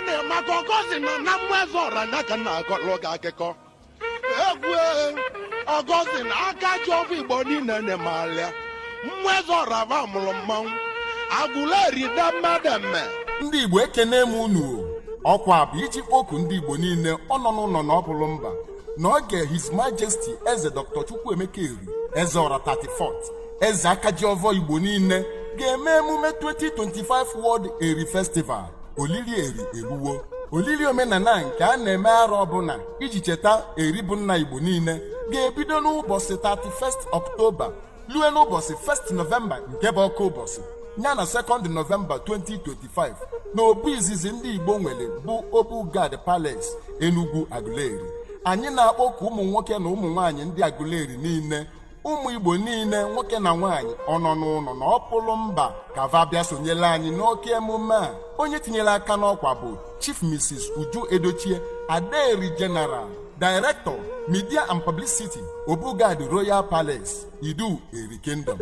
Na maka ọgọzi nọ na mmụọ ọra nya ka nna akọlụ gị akụkọ egwu. Ọgọzi na aka ji ọfụ Igbo niile na-emalịa mmụọ eze ọra ba mụrụ mmanwụ Agụleri da mmadụ eme. Ndị Igbo, ekene m unu. Ọkwa bụ iji kpọku ndị Igbo niile ọ nọ n'ụlọ na ọ bụrụ mba na oge His Majesty Eze Dr. Chukwuemeka Eri, Eze Ọra 34th, Eze Akajiọfọ Igbo niile, ga-eme emume 2025 World Eri Festival. Olili Eri eruwo. Olili omenala nke a na-eme arọ ọbụla iji cheta Eri bụ nna Igbo niile ga-ebido n'ụbọchị 31st Ọktoba rue n'ụbọchị 1st Nọvemba, nke bụ ọkụ ụbọchị ya na 2nd Nọvemba 2025, na obu izizi ndị Igbo nwere bụ Obugad Palace, Enugu, Aguleri. Anyị na-akpọku ụmụ nwoke na ụmụ nwaanyị ndị Aguleri niile, ụmụ Igbo niile, nwoke na nwaanyị, ọ nọ n'ụlọ na ọ pụrụ mba, ka va bịa sonyere anyị n'oke emume a. Onye tinyere aka n'ọkwa bụ Chief Mrs. Uju Edochie, Adaeri General Director, Media and Publicity, Obugad Royal Palace, Idu Eri Kingdom.